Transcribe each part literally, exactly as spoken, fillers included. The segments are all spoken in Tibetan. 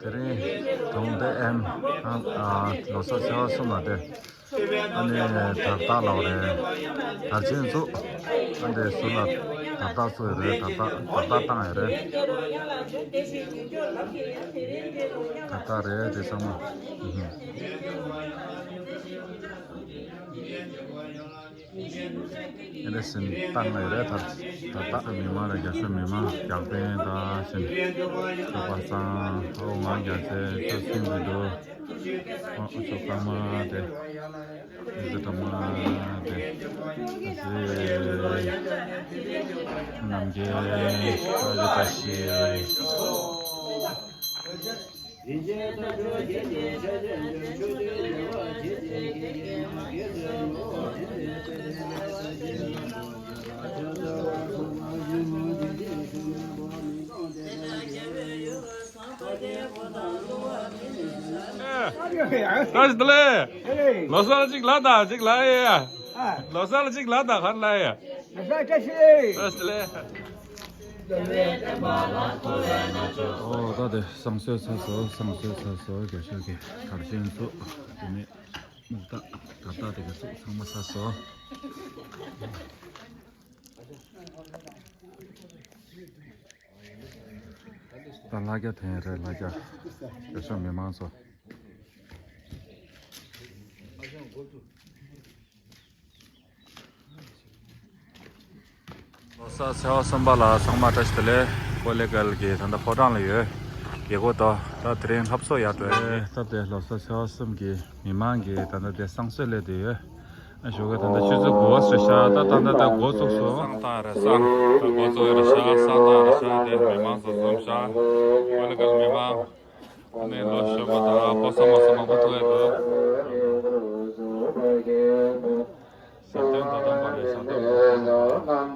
དེ་རིང་གྲོང་སྡེ་ཨེམ་ཨ་ལོ་གསར་ཚེས་པ་གསུམ་ལ་དེ་ཨ་ནི་དར་རྟགས་ལོག་རེད། དར་ཆེན་བཙུགས། ཨ་འདི་ཟུར་ལ་དར་རྟགས་བཙུགས་ཡོད་རེད། དར་རྟགས་དར་རྟགས་བཏང་ཡོད་རེད། དར་རྟགས་རེད་དེ་ཚང་མ། ཨེ་འདྲ་ཟིན་བཏང་ཡོད་རེད། ད་ད་ལྟ་མི་མང་རེད། རྒྱ་ཤོད་མི་མང་རྒྱག་པན་ད་བཞིན་ཁ་པར་གཙང་ཨོ་ང་རྒྱ་ཚེ་ཆོས་སེང་གི་འདུག་ཨོ་ཨོ་ཚོ་ཀརྨ་དེ་ཨེ་ཟི་ཀརྨ་དེ་ཨེ་ཟི་རྣམ་རྒྱལ་ཨ་ཟི་བཀྲ་ཤིས། བཀྲ་ཤིས་བདེ་ལེགས། ལོ་གསར་གཅིག་ལ་དང་གཅིག་ལ་ཡ། ལོ་གསར་གཅིག་ལ་དང་ཁར་ལ་ཡ། ལོ་གསར་བཀྲ་ཤིས་བདེ་ལེགས། ཨོ་ད་དེ་བསང་གསོལ་ཚར་སོང་། བསང་གསོལ་ཚར་སོང་། རྒྱ་ཤོད་ཀྱི་གར་ཆེན་ཚོ་དེ་ནས་སྨུག་རྟགས་དར་རྟགས་དེ་ག་ཚོ་ཚང་མ་ཚར་སོང་། ད་ལྷ་རྒྱ་ཐོན་རེད། ལྷ་རྒྱ་རྒྱ་ཤོད་མི་མང་ཚོ། ལོ་གསར་ཚེས་པ་གསུམ་པ་ལ་ཚང་མ་བཀྲ་ཤིས་བདེ་ལེགས། ཀོ་ལེ་གལ་གྱི་ད་ལྟ་ཕོ་བྲང་ལ་ཡོད། རྒྱལ་སྒོ་དོ་ད་དེ་རིང་ལྷ་བཟོ་ཡར་འགྲོ་ཡས། ད་ལྟ་ལོ་གསར་ཚེས་པ་གསུམ་གྱི་མི་མང་གིས་ད་ལྟ་དེ་བསང་གསོལ་ལས་དེ་ཡོད། ཨ་ཞོགས་ཀ་ད་ལྟ་ཆུ་ཚོད་དགུ་པ་ཟེར་ཤག་ད་ད་ལྟ་ད་འགོ་བཙུགས་སོང་། བསང་བཏང་རེད་བསང་། ད་འགོ་བཙུགས་རེད་ཤག་བསང་བཏང་རེད་ཤག་དེ་མི་མང་ཚོ་འཛོམས་ཤག་ཀོ་ལེ་གལ་མི་མང་། ཨ་ནི་ལོ་གཞོན་པ་དང་ཕོ་གསར་མོ་གསར་མང་པོ་ཐུག་ཡོད་འདུག་ཟམ་གདོང་དང་དམ་པ་ལས་ཟམ་གདོང་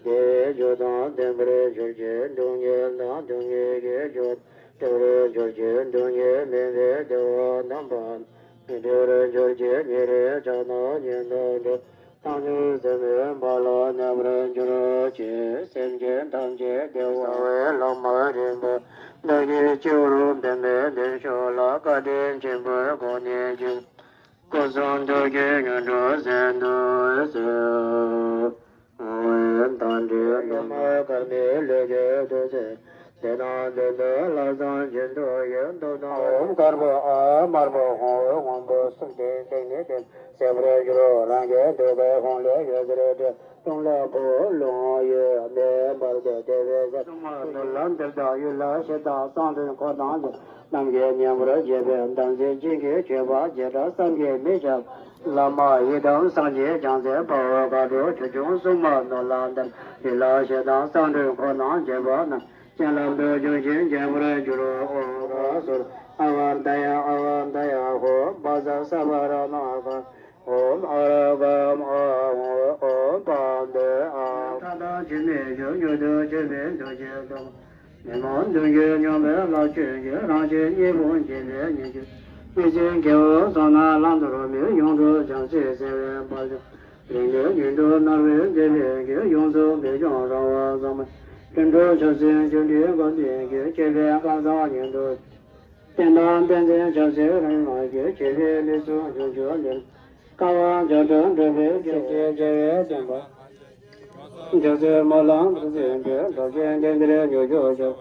དེའི་རྒྱུ་དང་ལྡན་པར་གྱུར་ཅིག་སྡུག་བསྔལ་དང་སྡུག་བསྔལ་གྱི་རྒྱུ་སྟེར་བར་གྱུར་ཅིག་སྡུག་བསྔལ་མེད་པའི་བདེ་བ་རྣམ་པ་སྣང་སྟེར་བར་གྱུར་ཅིག་ཉེ་རིང་ཆགས་སྡང་གཉེན་དང་འདྲེས་བཏང་སྙོམས་སེམས་དཔའི་དཔལ་ལ་གནས་པར་གྱུར་ཅིག་སེམས་ཅན་ཐམས་ཅད་བདེ་བ་ལམ་རིམ་པ་བདག་གིས་སྤྱི་བོར་འབེབས་པའི་བདེ་མཆོག་ལ་བཀའ་དྲིན་ཆེན་པོས་དགོངས་ནས་ཀྱང་སྐུ་གསུང་ཐུགས་ཀྱི་སྔོན་འགྲོ་མཛད་དུ་གསོལ། ཨོཾ་དང་འབྲས་ལོ་མ་དཀར་མོའི་ལུས་ཀྱི་བདུད་རྩི། ཞེ་སྡང་གདོན་བགེགས་ལྷག་བསམ་རྒྱུན་དུ་ཡོད། མདོར་ན་ཨོཾ་དཀར་པོ་ཨ་དམར་པོ་ཧཱུྃ་ཧཱུྃ་སྨན་པོ་གསུམ་ལྡན་ལྡན་ནི་ལྡན་སྲེག་པར་འགྱུར་རོ། རང་གི་གདོད་ཀྱི་ཧཱུྃ་ལས་འོད་ཟེར་འཕྲོས། ཀྲུང་ལ་ཕུག་ལུང་ཡོད་མེ་འབར་ཏེ་དེ་བས་སེར། སྲུང་མ་ནོར་ལམ་འདིར་དང་ཡུལ་ལ་ཞེ་སྡང་གཙང་སྦྲའི་འཁོར་དང་བཅས། རྣམས་ཀྱིས་མཉེས་པར་བྱས་པའི་དམ་ཚིག་བྱིན་གྱིས་བརྗོད་པ་བྱེ་བྲག་བསམ་གྱིས་མི་ཁྱབ། བླ་མ་ཡི་དམ་སངས་རྒྱས་བྱང་སེམས་དཔའ་བོ་མཁའ་འགྲོ་ཆོས་སྐྱོང་སྲུང་མ་ནོར་ལ་དམ། ཡུལ་ལ་ཞེ་སྡང་གཙང་སྦྲའི་འཁོར་དང་བཅས་པ་རྣམས། སྤྱན་ལམ་དུ་འབྱུང་ཞིང་མཇལ་བར་འགྱུར་རོ། ཨོཾ་ཨ་སུར་ཨ་ཝ་ད་ཡ་ཨ་ཝ་ད་ཡ་ཧོ། བཛྲ་ས་བ་ར་ཎ་ཨ་ག་ཨོཾ་ཨ་ར་གམ་ཨ་ཧོ། ཨོཾ་པཱ་དེ་ཨ། ད་ལྟ་ཇི་མི་འཇུག་མྱུར་དུ་བྱོན་པའི་ཐུགས་རྗེས་ཐོབ། མི་མང་དོན་གྱི་སྙོམས་པའི་ལྷ་ཆོས་ཀྱི། རང་གཞན་གཉིས་པོ་འབྱེད་པའི་ཉེར་ལྕོགས། མི་ཟད་རྒྱལ་བ་བསོད་ནམས་ལྷ་འདུལ་བའི། ཡོངས་གྲུབ་བྱང་སེམས་བརྩེ་བའི་དཔལ་ལྡན། རིང་ནས་རྒྱུན་དུ་བསྔགས་པའི་བདེ་ལེགས་ཀྱིས། ཡོངས་སུ་བདེ་སྐྱོང་ར་བ་ཚང་མ། ལྷུན་གྲུབ་ཕྱག་འཚལ་ཆོས་འདི་སྐབས་འདིར་གྱུར། ཅེས་པའི་ཁ་སང་ཉིན་དུ། རྟེན་དང་བསྟན་འཛིན་ཕྱག་འཚལ་རིམ་གྱིས། ཆེ་བའི་ལས་སུ་འབྱུང་གྱུར་ལེགས། དཀའ་བ་བརྒྱ་ཕྲག་འགྲོལ་བའི་རྒྱལ་སྲས་རྒྱལ་བའི་བསྟན་པ། ཕྱག་འཚལ་སྨོན་ལམ་རིམ་བྱོན་པའི། རྫོགས་ཆེན་རྟེན་འདིར་མྱུར་མཆོག་ཤོག་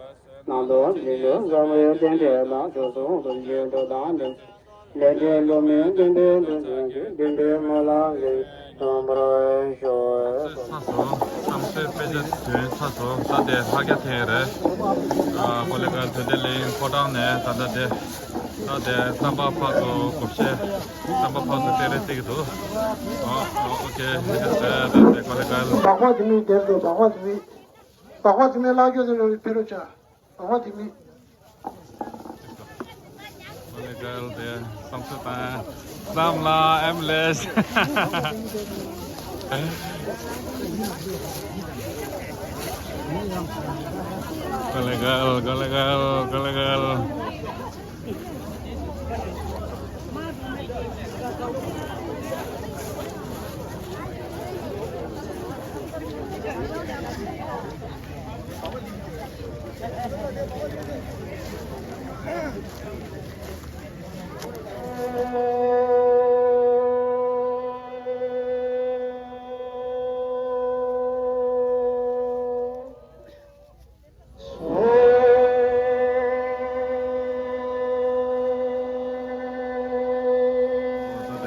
ནང་དུ་འཛིན་དུ་བཟང་པོའི་རྟེན་འབྲེལ་ལ་འགྲོ་སོང་དུ་འབྱོན་དུ་དང་ནི། ལས་འབྲས་ལོ་མའི་འདུན་པའི་འདུན་ཅན་གྱི་འདུན་པའི་སྨོན་ལམ་གྱིས་འདུན་པར་ཤོག་ཚ་སོ་བསམ་སེ་དཔེ་ཆ་དོན་ཚ་སོ་ས་དེ་ལྷག་རྒྱ་ཐེ་རེད། ཨ་ཀོ་ལེ་གལ་ཐོད་དེ་ལིང་ཕོ་བྲང་ནས་ད་ལྟ་དེ་ས་དེ་རྩམ་པ་ཕག་ཏུ་གོ་ཤེས་རྩམ་པ་ཕག་ཏུ་སྤྲད་རེ་བརྩི་གི་འདུག་ཨོ་ཨོ་ཨོ་ཀེ་ཧེ་ཧེ་ཟེར་དེ་ཀོ་ལེ་གལ། སྦག་སྦག་དེ་མིན་དེར་འདུག་སྦག་སྦག་དེ་མིན། སྦག་སྦག་དེ་མིན་ལྷག་རྒྱ་ཐེ་རེ་ཕེ་རུ་ཆ། སྦག་སྦག་དེ་མིན། ཀོ་ལེ་གལ་དེ་བསམ་ཚུལ་དང་བསམ་ལ་ཨེམ་ལེ། ཀོ་ལེ་གལ་ཀོ་ལེ་གལ་ཀོ་ལེ་གལ།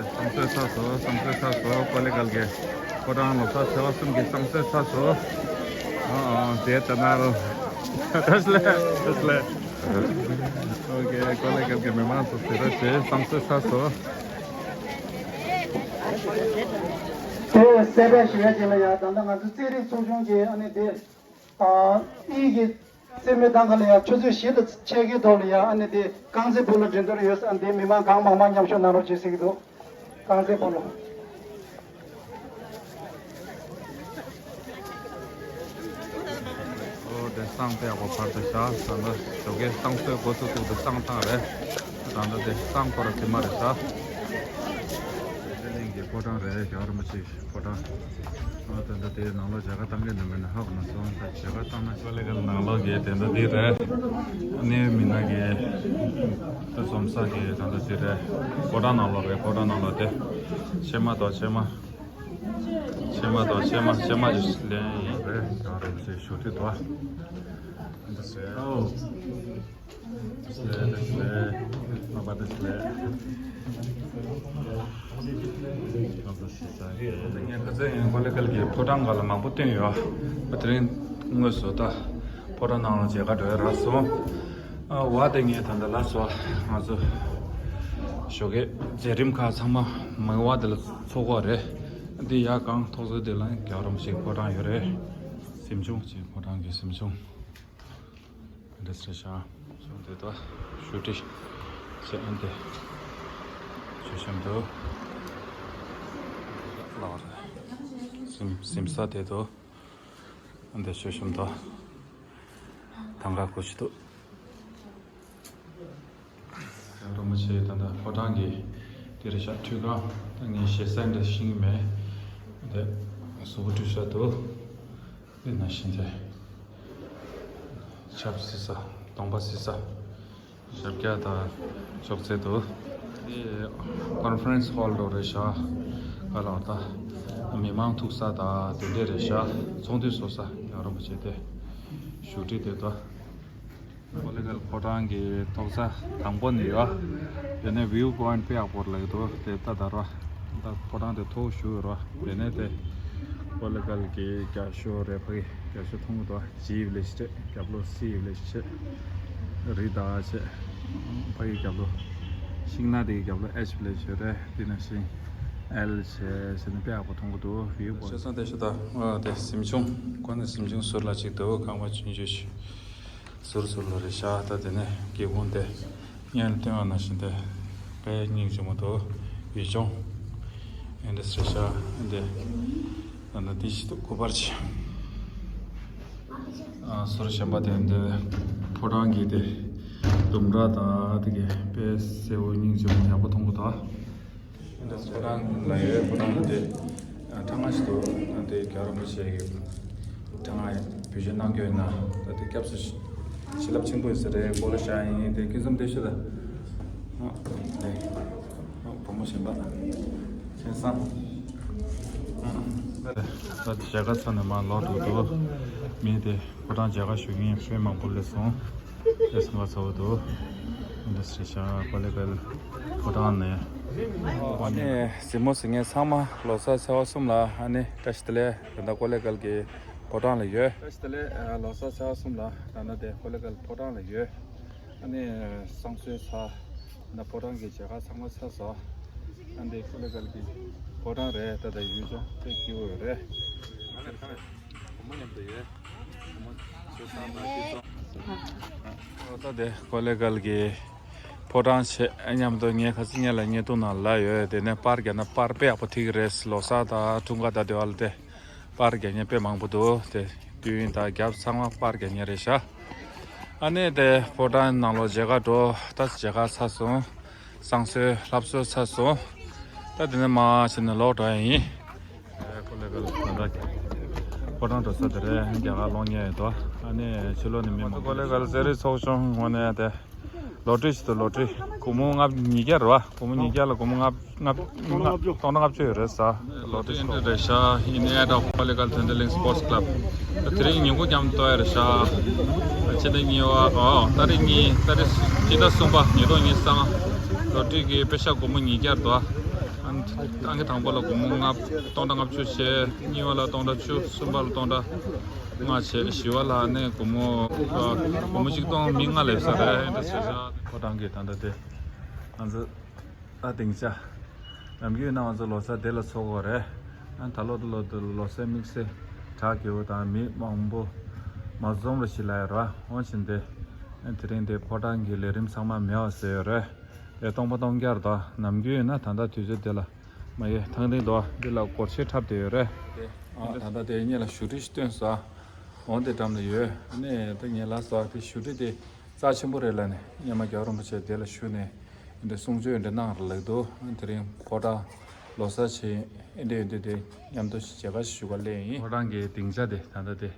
བསམ་ཚོད་ཚ་སོ་བསམ་ཚོད་ཚ་སོ་ཀོ་ལེ་གལ་གྱི་ཕོ་བྲང་ལོ་གསར་ཚེས་པ་གསུམ་གྱི་བསམ་ཚོད་ཚ་སོ། ཨ་ཨ་དེ་ལྟ་ན་རོ། ད་སླེ་ད་སླེ། ཨོ་ཀེ་ཀོ་ལེ་གལ་གྱི་མི་མང་ཚོ་ཟེར་ར་བྱེད་བསམ་ཚོད་ཚ་སོ། དེ་སེ་པའི་ཞུ་ཡ་ཅིག་ལ་ཡ། ད་ལྟ་ང་ཚོ་རྩེད་རིགས་ཚོགས་ཆུང་གི་ཨ་ནི་དེ་ཨ་དབྱིན་གྱི་རྩེད་མོའི་སྟངས་ཀ་ལ་ཡ་ཆུ་ཚོད་བཞི་དང་ཕྱེད་ཀའི་ཐོག་ལ་ཡ་ཨ་ནི་དེ་རྐང་རྩེད་སྤོ་ལོ་འགྲན་བསྡུར་ཡོད་ས། ཨ་ནི་དེ་མི་མང་གང་མང་མང་མཉམ་ཞུགས་གནང་རོགས་བྱེད་ཟེར་གྱི་འདུག་རྐང་རྩེད་སྤོ་ལོ། ཨོ་དེ་བསང་དཔེ་ཡག་པོ་བར་དུ་བཞག་ད་ལྟ་ཞོགས་ཀའི་བསང་གསོལ་འགོ་ཚུགས་ཚུགས་དུ་བསང་བཏང་རེད། ད་ལྟ་དེ་བསང་སྐོར་ར་དེ་མ་རེད་ཤག་དེ་གླིང་གི་ཕོ་བྲང་རེད། རྒྱལ་བ་རིན་པོ་ཆེ་ཕོ་བྲང་། ཨ་ད་ལྟ་དེ་ནང་ལོགས་མཇལ་ཁ་བཏང་གི་འདུག་མེད་ན་ཧ་གོ་མ་སོང་། ད་མཇལ་ཁ་བཏང་ན་ཤོ་ལེ་གལ་ནང་ལོགས་ཀྱི་དེ་ལྟ་དེ་རེད། ཨ་ནི་མི་ན་གི་ད་འཛོམས་ས་གི་ད་ལྟ་དེ་རེད། ཕོ་བྲང་ནང་ལོགས་རེད། ཕོ་བྲང་ནང་ལོགས་དེ་ཕྱེ་མ་དང་ཕྱེ་མ། ཕྱེ་མ་དང་ཕྱེ་མ་ཕྱེ་མ་ཅིག་ལེན་ཡིན་རེད། ད་རེད་ཟེར་ཞུ་དུས་དོ། འདི་ཟེར་ཨོ། འདི་ཟེར་འདི་ཟེར་མ་པ་འདི་ཟེར། ངས་ཁ་སང་ཡང་ཀོ་ལེ་གལ་གྱི་ཕོ་བྲང་སྒང་ལ་མང་པོ་བསྟན་ཡོད། དེ་རིང་དངོས་སུ་ད་ཕོ་བྲང་ནང་ལ་མཇལ་ཁ་འགྲོ་ཡ་རག་སོང་། ཨ་བ་དེ་ངས་ད་ལྟ་ལ་སོ་ང་ཚོ་ཞོགས་ཀའི་མཛད་རིམ་ཁག་ཚང་མ་མང་བ་དེ་ལ་ཚོགས་གོ་རེད། འདི་ཡ་གང་ཐོག་ཚོད་དེ་ལ་རྒྱལ་བ་རིན་པོ་ཆེའི་ཕོ་བྲང་ཡོད་རེད། གཟིམ་ཆུང་ཅིག་ཕོ་བྲང་གི་གཟིམ་ཆུང་འདི་སྲིད་ཤག་གཟིམ་དེ་དོ་ཞུ་ཏི་ཟེར་ཨན་དེ་ཞུ་ཤམ་དུ་ལ་བ་རེད། གཟིམ་གཟིམ་ས་དེ་དོ་ཨན་དེ་ཞུ་ཤམ་དོ་ཐང་ག་གོ་ཆི་དོ། རིན་པོ་ཆེ་ད་ལྟ་ཕོ་བྲང་གི་དེ་རེད་ཤག་ཁྲུས་ཁང་། ད་ངས་ཞེ་ས་འདྲ་ཤེས་ཀྱི་མེད། དེ་གཟུགས་པོ་བཀྲུས་ཤག་འདུག་དེ་ནང་བཞིན་དེ་ཆབ་བསིལ་ས་གདོང་པ་བསིལ་ས་ཞབས་བཀྱག་དང་ཅོག་ཙེ་འདུག་དེ་ཀོན་ཕ་རེན་སི་ཧོལ་འདྲ་རེད་ཤག་ག་ལ་བ་ད་མི་མང་ཐུག་ས་དང་དེ་འདྲས་རེད་ཤག་ཚོགས་འདུ་ཚོགས་ས་ཡང་རིན་པོ་ཆེ་དེ་བཞུགས་ཁྲི་དེ་དོ། ཀོ་ལེ་གལ་ཕོ་བྲང་གི་ཐོག་ས་དང་པོ་ནས་ཡོད། དེ་ནས་བིའུ་པོ་ཡིན་ཊི་དཔེ་ཡག་པོ་རེད་ལབ་ཀྱི་འདུག་དེ་ལྟ་དར་བ། ད་ཕོ་བྲང་དེ་མཐོ་པོ་ཞིག་ཡོད་རེད་བ། དེ་ནས་དེ་ཀོ་ལེ་གལ་གྱི་རྒྱ་ཤོག་རེད། ཕ་གི་རྒྱ་ཤོག་མཐོང་གི་འདུག་ཇི་བི་ལེ་ཇི་རེད། རྒྱབ་ལོགས་སི་བི་ལེ་ཇི་བྱས། རི་དྭགས་བྱས། ཕ་གི་རྒྱབ་ལོགས་ཤིང་ནགས་དེ་གི་རྒྱབ་ལོགས་ཨེཆ་བི་ལེ་ཇི་ཡོད་རེད། དེ་ནང་བཞིན་ཨེལ་བྱས་ཟེར་ནས་དཔེ་ཡག་པོ་མཐོང་གི་འདུག་བིའུ་པོ་ཤ་ཚང་དེ་ཤ་ད་དེ་གཟིམ་ཆུང་ཁོ་ནི་གཟིམ་ཆུང་ཟུར་ལ་གཅིག་འདུག་ཁང་པ་ཆུང་ཆུང་ཞིག་ཟུར་ཟུར་ལ་རེད་ཤག་ད་དེ་ནས་སྒེའུ་ཁུང་དེ་སྔོན་ལ་སྟོན་པ་ནང་བཞིན་དེ་དཔེ་སྙིང་རྗེ་མོ་འདུག་ཡུལ་ལྗོངས་ཨེ་འདྲ་རེད་ཤག་འདི་ད་ནི་དེ་ཞིག་ཏུ་སྐུ་པར་ཆེ། ཨ་ཟུར་གཞན་པ་དེ་འདི་ཕོ་བྲང་གི་དེ་ལྡུམ་ར་དང་དེ་གི་དཔེ་གསལ་བོ་སྙིང་རྗེ་མོ་ཡག་པོ་མཐོང་གི་འདུག་ཁོ་རང་ལ་ཡོད། ཁོ་རང་དེ་ཕྲེང་བ་ཞིག་འདུག་དེ་རྒྱལ་བ་རིན་པོ་ཆེ་གི་ཕྲེང་བ་བེད་སྤྱོད་གནང་རྒྱུ་ཡིན་ན་ད་དེ་སྐྱབས་སུ་བྱིན་རླབས་ཆེན་པོ་ཡོད་ས་རེད། སྐོར་ལ་བཞག་ཡིན། དེ་སྐུ་འཛོམས་དེ་ཤོད་ད། ཨོ་དེ་ཨོ་བུ་མོ་གཞན་པ་དང་ཁྱེད་སང་། ད་མཇལ་ཁ་ཚར་ནས་མར་ལོག་འགྲོ་འདུག་མི་དེ་ཕོ་བྲང་མཇལ་ཁ་ཞུ་མཁན་དཔེ་མང་པོ་སླེབས་སོང་། ཨེ་སང་ག་ཚ་བོ་དུ། ཨ་ནི་སི་ཤ་ཀོ་ལེ་གལ་ཕོ་བྲང་ནས། ཨ་ནི་གཟིགས་མོ་གཟིགས་མཁན་ཚང་མ་ལོ་གསར་ཚེས་པ་གསུམ་ལ་ཨ་ནི་བཀྲ་ཤིས་བདེ་ལེགས། ད་ལྟ་ཀོ་ལེ་གལ་གྱི་ཕོ་བྲང་ལ་ཡོད། བཀྲ་ཤིས་བདེ་ལེགས། ལོ་གསར་ཚེས་པ་གསུམ་ལ་ད་ལྟ་དེ་ཀོ་ལེ་གལ་ཕོ་བྲང་ལ་ཡོད། ཨ་ནི་བསང་གསོལ་ཚར། ད་ཕོ་བྲང་གི་མཇལ་ཁ་ཚང་མ་ཚར་སོང་། ཨ་འདི་ཀོ་ལེ་གལ་གྱི་ཕོ་བྲང་རེད། ད་ལྟ་ཡུལ་ལྗོངས་དཔེ་སྐྱིད་པོ་ཡོད་རེད། བུ་མོ་མཉམ་དུ་ཡོད། བུ་མོ་ཚོ་ཚང་མ་སྐྱིད་སོང་། ད་ལྟ་དེ་ཀོ་ལེ་གལ་གྱི་ཕོ་བྲང་ཆེ་མཉམ་དུ་ངས་ཁ་སང་ཉལ་ལ་ཉལ་ཐུང་ན་ལ་ཡོད། དེ་ནས་པར་རྒྱག་ན་པར་དཔེ་ཡག་པོ་ཐིག་རེད། ལོ་གསར་དང་འཁྲུངས་སྐར་དང་དེ་བ་ལ་དེ། པར་རྒྱག་མཁན་དཔེ་མང་པོ་འདུག་དེ་དུས་ཡུན་དང་རྒྱབ་ཚང་མ་པར་རྒྱག་མཁན་རེད་ཤག་ཨ་ནི་དེ་ཕོ་བྲང་ནང་ལོགས་མཇལ་ཁ་འགྲོ། ད་མཇལ་ཁ་ཚར་སོང་། བསང་གསོལ་ལྷ་གསོལ་ཚར་སོང་། ད་དེ་ནས་མར་ཕྱིན་ནས་ལོག་འགྲོ་ཡ་ཡིན། ཨེ་ཀོ་ལེ་གལ་ད་ལྟ་ཕོ་བྲང་འགྲོ་ས་དེ་རེད། རྒྱ་གར་ལོག་ཉེ་ཡོད་དོ། ཨ་ནི་ཕྱི་ལོགས་ནས་མི་མང་པོ། ཀོ་ལེ་གལ་རྩེད་རིགས་ཚོགས་ཆུང་ངོས་ནས་དེ། ལོ་ཊི་རི་ཞིག་ཏུ་ལོ་ཊི་རི་སྒོར་མོ་ལྔ་ཉིས་བརྒྱ་རེད་བ། སྒོར་མོ་ཉིས་བརྒྱ་ལ་སྒོར་མོ་ལྔ་ལྔ་ལྔ་སྟོང་ཕྲག་ལྔ་བཅུ་ཡོད་རེད་ཟེར། ལོ་ཊི་རི་འདི་རེད་ཤག་ཨིན་ཨེ་ཌ་ཀོ་ལེ་གལ་ཐོན་ཏེ་ལིང་སི་པོར་ཊི་ཀླབ། དེ་རིང་ཉིན་གུང་མཉམ་དུ་ཡོད་རེད་ཤག་ཕྱི་ཟླ་གཉིས་པ། ཨོ་ཏ་རིག་གཉིས། ཏ་རིག་ཕྱི་ཟླ་གསུམ་པ། ཉིས་སྟོང་ཉི་ཤུ་རྩ་ལྔ། ལོ་ཊི་རི་གི་པེ་ཤག་སྒོར་མོ་ཉིས་བརྒྱ་འདུག་ཨང་ཀི་དང་པོ་ལ་སྒོར་མོ་ལྔ་སྟོང་ཕྲག་ལྔ་བཅུ་བྱས། གཉིས་པ་ལ་སྟོང་ཕྲག་བཅུ། གསུམ་པ་ལ་སྟོང་ཕྲག་ལྔ་བྱས། བཞི་པ་ལ་ནི་སྒོར་མོ་སྒོར་མོ་ཆིག་སྟོང་མི་ལྔ་སླེབས་ས་རེད། འདི་ཟེར་ཤག་ཕོ་བྲང་གི་ད་ལྟ་དེ་ང་ཚོ་ཨ་སྡིངས་ཆ། ནམ་རྒྱུན་ན་ང་ཚོ་ལོ་གསར་དེ་ལ་ཚོགས་ཀྱི་ཡོད་རེད། ཨ་ད་ལོ་དུ་ལོ་དུ་ལོ་གསར་དམིགས་བསལ་གྲ་རྒྱས་པོ་དང་མི་མང་པོ་མ་འཛོམས་རོགས་ཞེས་ལབ་ཡོད་རེད། འོན་ཀྱང་དེ་དེ་རིང་དེ་ཕོ་བྲང་གི་ལས་རིམ་ཚང་མ་མེད་པ་བཟོས་ཡོད་རེད། དེ་སྟོང་པ་སྟོང་རྐྱང་རེད་དོ། ནམ་རྒྱུན་ཡིན་ན་ད་ལྟ་དུས་ཚོད་དེ་ལ་མ་ཡེ་ཐང་ཐིང་དོ། འདི་ལ་སྒོར་གཞས་འཁྲབ་བསྡད་ཡོད་རེད། དེ་ཨ་ད་ལྟ་དེ་ངེད་ལ་བཞུགས་ཁྲི་ཞིག་བཏོན་སོང་། འོང་དེ་འགྲམ་ལ་ཡོད། ཨ་ནི་ད་ངེད་ལ་སོགས་དེ་བཞུགས་ཁྲི་དེ་རྩ་ཆེན་པོ་རེད་ལབ་ནས། སྔོན་མ་རྒྱལ་བ་རིན་པོ་ཆེ་དེ་ལ་བཞུགས་ནས་འདི་གསུང་ཆོས་འདི་གནང་ར་ལགས་འདུག་དེ་རིང་ཕོ་བྲང་ལོ་གསར་ཆེད་འདི་འདི་དེ་མཉམ་དུ་མཇལ་ཁ་ཞུ་ག་སླེབས་ཡིན། ཕོ་བྲང་གི་སྡིངས་ཆ་དེ་ད་ལྟ་དེ།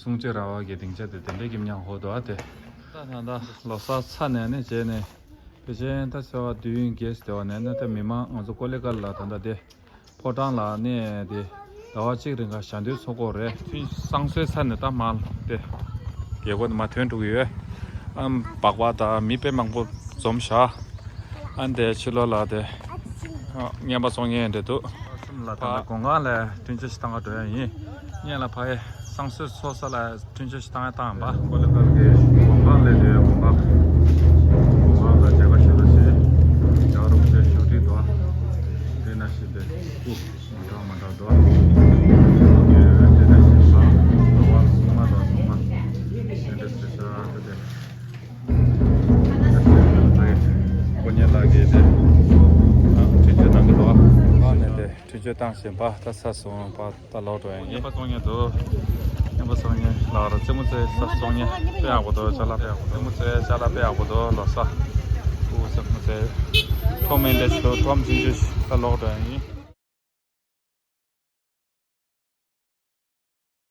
གསུང་ཆོས་ར་བ་གི་སྡིངས་ཆ་དེ་དེ་འདྲའི་གི་མཉམ་ཧོ་དོ་ཨ་དེ། ད་ད་ད་ལོ་གསར་ཚར་ནས་ནི་རྗེས་ནས་ཕལ་ཆེར་ད་ཟེར་བ་དུས་ཡུན་རྒྱས་སུ་དེ་བ་ནས་ནི་ད་མི་མང་ང་ཚོ་ཀོ་ལེ་གལ་ལ་ད་ད་དེ་ཕོ་བྲང་ལ་ནི་དེ་ཟླ་བ་གཅིག་རིང་ག་ཞལ་འདོན་ཚོགས་ཀྱི་ཡོད་རེད། ཐུན་བསང་གསོལ་ཚར་ནས་ད་མར་དེ་རྒྱལ་སྒོ་དེ་མར་ཐོན་འགྲོ་གི་ཡོད། ཨམ་སྦག་སྦག་དང་མི་དཔེ་མང་པོ་འཛོམས་ཤག་ཨ་འདས་ཕྱི་ལོགས་ལ་དེ་ཨ་རྔན་པ་བཙོང་མཁན་འདྲ་འདུག་གསུམ་ལ་ད་ལྟ་དགོང་ཁ་ལ་ཐུན་ཆ་ཞིག་བཏང་ག་འགྲོ་ཡ་ཡིན། སྔོན་ལ་ཕ་གི་བསང་གསོལ་ཚོགས་ས་ལ་ཐུན་ཆ་ཞིག་བཏང་ཡ་བཏང་ཡིན་པ། ཀོ་ལེ་གལ་གྱི་དགོང་ཁ་ལ་དེ་དགོང་ཁ་དགོང་ཁ་ལ་མཇལ་ཁ་ཞུ་རོགས་བྱེད། རྒྱལ་བ་རིན་པོ་ཆེ་བཞུགས་ཁྲི་དོ། དེ་ན་བཞིན་དེ་སྐུ་ཡོད་མ་འདྲ་དོ། དེ་ན་བཞིན་ས་དོ་བ་སོང་མ་དོ་སོང་མ། དེ་འདྲ་ཞིག་ས་དེ་དེ། ཀོ་ཉེ་ལགས་ཀྱིས་དེ་ཨ་འཕྲིན་བཅོལ་གནང་གི་འདུག་ཨ་ནས་དེ་འཕྲིན་བཅོལ་བཏང་བཞིན་པ་ད་ཚར་སོང་པ། ད་ལོག་འགྲོ་ཡ་ཡིན། རྔན་པ་བཙོང་མཁན་འདུག་རྔན་པ་བཙོང་མཁན་ལགས་ར། རྩེད་མོ་རྩེ་ས་བཙོང་མཁན་དཔེ་ཡག་པོ་འདུག་ཅ་ལག་དཔེ་ཡག་པོ་འདུག་རྩེད་མོ་རྩེ་ཅ་ལག་དཔེ་ཡག་པོ་འདུག་ལོ་གསར་སྐུ་རྩེད་མོ་རྩེ་ཁྲོམ་མིན་འདྲ་ཞིག་འདུག་ཁྲོམ་ཆུང་ཆུང་ཞིག་ད་ལོག་འགྲོ་ཡ་ཡིན།